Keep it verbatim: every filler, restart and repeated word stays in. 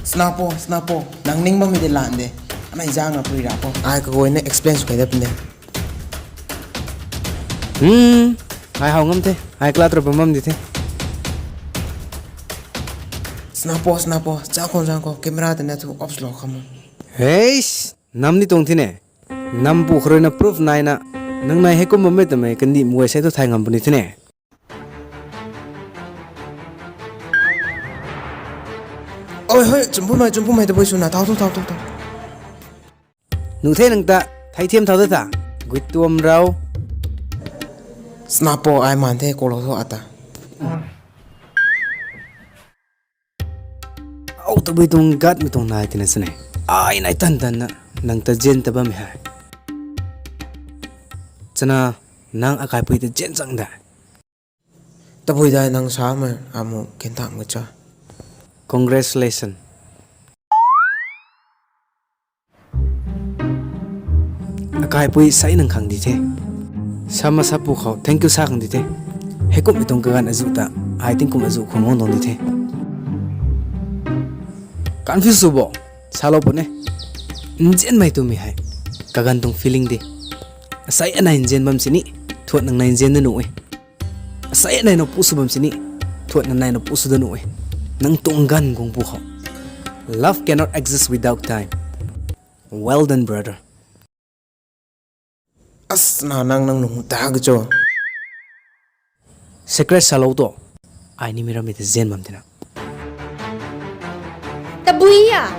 Snapo, snapo, nang ning bammei de lan de. Anai zang na pui ra po. Ai kaguayna explain sw kai da pun de. Hmm, ai how ngam the. Ai klat ra bam bam di the. Snapo, snapo, cha khon zang ko, camera tana thu ops lo kham. Heish, nam ni tuang thi ne. Nam pu kharui na proof nai na. Nang nai hei kum bammei tamei kandi mui sai tu thai ngam puni thi ne. Oi, hoi, chumpumei, chumpumei, tabui swna, thau, thau, thau, thau, thau. Nu the nang ta, thai thiam thau ta ta. Gui tuam rau. Snapo ai man the, ko lo thu ata. Au tabui tuang gat mi tuang nai tina sini. Ai nai tan tan na, nang ta jen ta bam hai. Chana, nang akaipui ta jen chang da. Tabui dai nang sa ma amu kentang ma cha. Congratulations. Akaipui sai nang khang di the. Sama sapu khou thank you sa khang di the. Heikum mi tuang kagan azu ta, ai tingkum azu khou ngong dong di the. Confuse sw bo, salou pune. Nzianmei tu mi hai. Kagan tuang feeling di. Sai anai nzian bam sini, thuat nang nai nzian da nu e. Sai anai na pu sw bam sini, thuat nang nai na pu sw da nu e. Nang tuang gan gong pu khou. Love cannot exist without time. Well done, brother. As na nang nang lung ta ka cho. Secret salou to. Ai ni mi ram mi ta zen bam tina. Tabui ya.